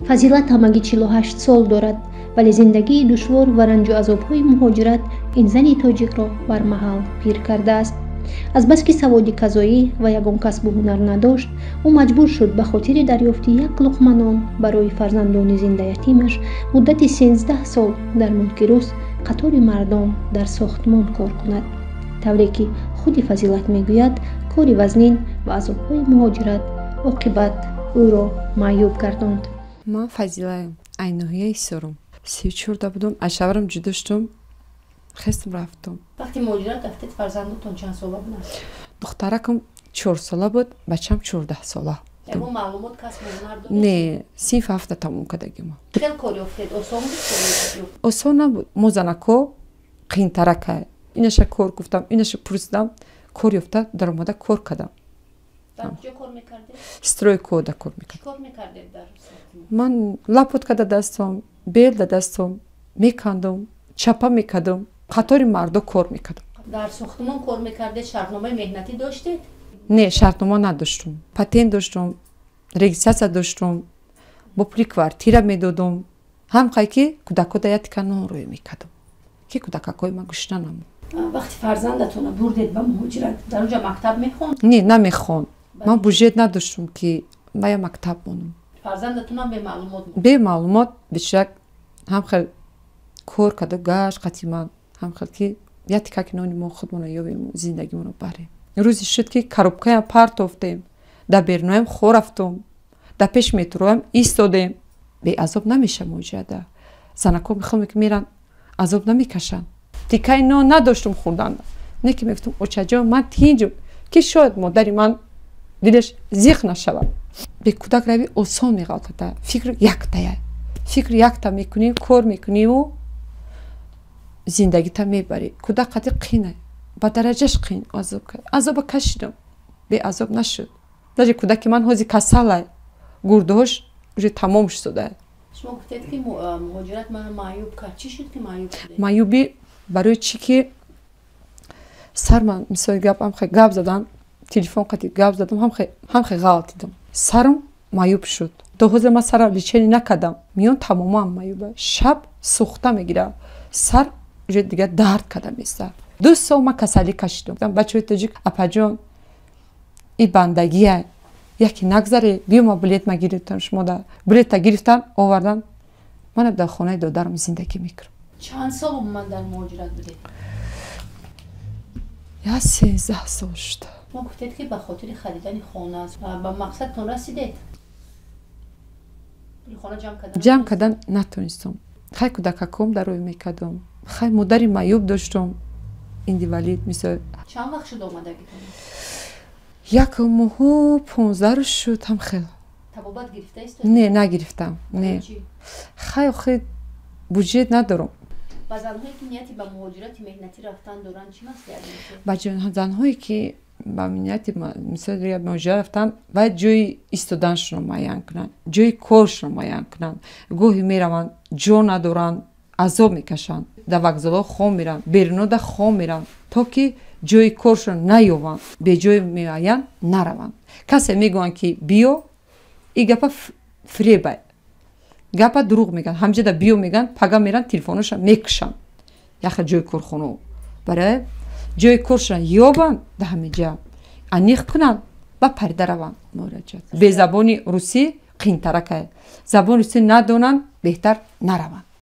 Фазилат ҳамагӣ 48 сол дорад, вале зиндагии душвор ва ранҷу азобҳои муҳоҷират ин зани тоҷикро бармаҳал пир кардааст. Азбаски саводи казоӣ ва ягон касбу ҳунар надошт, ӯ маҷбур шуд ба хотири дарёфти як луқма нон барои фарзандони зиндаятимаш муддати 13 сол дар мулки рус қатори мардон дар сохтмон кор кунад. Тавре ки худи Фазилат мегӯяд, кори вазнин ва азобҳои муҳоҷират оқибат ӯро маъюб гардонд. Ман Фазилаем, ай ноҳияи Ҳисорум. 34-да будум, аз шавҳарам ҷудо шудум, хестам, рафтум. Вақти муҳоҷират рафтед, фарзандотон чанд сола буданд? Духтаракам 4-сола буд, бачам 14-сола. Ягон маълумот, касбу ҳунар доред? Не, синфи ҳафта тамом кардагима. Хел кор ёфтед? Осон буд? Осон набуд. Мо занако қиинтаракай. Инаша кор гуфтам, инаша пурсидам, кор ёфта, даромада кор кардам. Дар куҷо кор мекардед? Стройкада кор мекардам. Чӣ кор мекардед дар сохтмон? Ман лопатка да дастам, бел да дастам, мекандум, чапа мекардум, қатори мардо кор мекардам. Дар сохтмон кор мекардед, шартномаи меҳнатӣ доштед? Не, шартнома надоштум, патент доштум, регистрация доштум, бо пули квартира медодум. Ҳам қай ки кӯдакода як тика нон рӯй мекардум, ки кӯдакакҳои ман гушна намон. Вақти фарзандатонро бурдед ба муҳоҷират, дар онҷа мактаб мехонд? Не, намехонд. Ман бюджет надоштум, ки мая мактаб монам. Фарзандатонам бемаълумот? Бемаълумот бечирак ҳам хел кор карда гашт қати ман, ҳам хел ки як тикаки нони мо худмона ёбему, зиндагимонро барем. Рӯзе шуд, ки коробкаям партофтем, дар берунаям хор рафтум, дар пеш метроям истодем. Беазоб намеша муҳоҷирата. Занако мехоҳам, ки меран, азоб намекашанд. Тикаи нон надоштум хӯрдан, не ки мегуфтум: «Очаҷон, ман тинҷум», ки шояд модари ман дилаш зиқ нашавад. Бе кӯдак рави осон меғалтада. Фикр яктая, фикр якта мекунӣ, кор мекуниву зиндагита мебарӣ. Кӯдак қади қина, ба дараҷаш қин. Азоб, азоба кашидам, беазоб нашуд. Даже кӯдаки ман ҳози касалай, гурдаҳош уже тамом шуда. Шумо гуфтед, ки муҳоҷират маро маъюб кард. Чӣ шуд, ки маъюб шудед? Маъюбӣ барои чӣ ки сарман, мисоли гап, ҳамхе гап задан, телефон қати гап задам, ҳамхе ғалтидам, сарам маъюб шуд. То ҳозир ман сарам лечение накардам. Миён тамоман маъюба, шаб сӯхта мегирад, сар уже дигар дард карда места. 2 сол ман касалӣ кашидам. Бачаҳои тоҷик: «Апаҷон, и бандагия яке нагзаре, биё, ма билет ма гирифтам, шумода билета гирифтан, овардан». Манам дар хонаи додарам зиндагӣ мекунам. Чанд сол умуман дар муҳоҷират будед? Я 13 сол шуда. Шумо гуфтед, ки ба хотири харидани хона аст. Ба мақсадтон расидед? Пули хона ҷамъ кардан? Ҷамъ кардан натонистам. Хай, кӯдакаком дарои мекардам, хай, модари маъюб доштам, инвалид мисол. Чанд вақт шуд омадагитон? Як моҳу 15 рӯз шуд, ҳам хел. Табобат гирифта истод? Не, нагирифтам, не. Хай, охи, бюджет надорам. Ба занҳое, ки нияти ба муҳоҷирати меҳнатӣ рафтан доранд, чӣ маслиҳат медиҳед? Ба занҳое, ки ба нияти, мисол, муҳоҷират рафтан, бояд ҷои истоданашонро муайян кунанд, ҷои коршонро муайян кунанд. Гоҳе мераванд, ҷо надоранд, азоб мекашанд, дар вокзалҳо хоб меранд, берунода хоб меранд, то ки ҷои коршон наёбанд. Беҷои муайян нараванд. Касе мегӯянд, ки биё, и гапа фиребай, гапа дурӯғ мегӯянд. Ҳамҷода биё мегӯянд, пага меранд, телефоноша мекушанд. Яхе ҷои корхоно барои ҷои коршон ёбанд, дар ҳамиҷа аниқ кунанд, ба парида раванд. Муроҷиат бе забони русӣ қиинтаракай. Забони русӣ надонанд, беҳтар нараванд.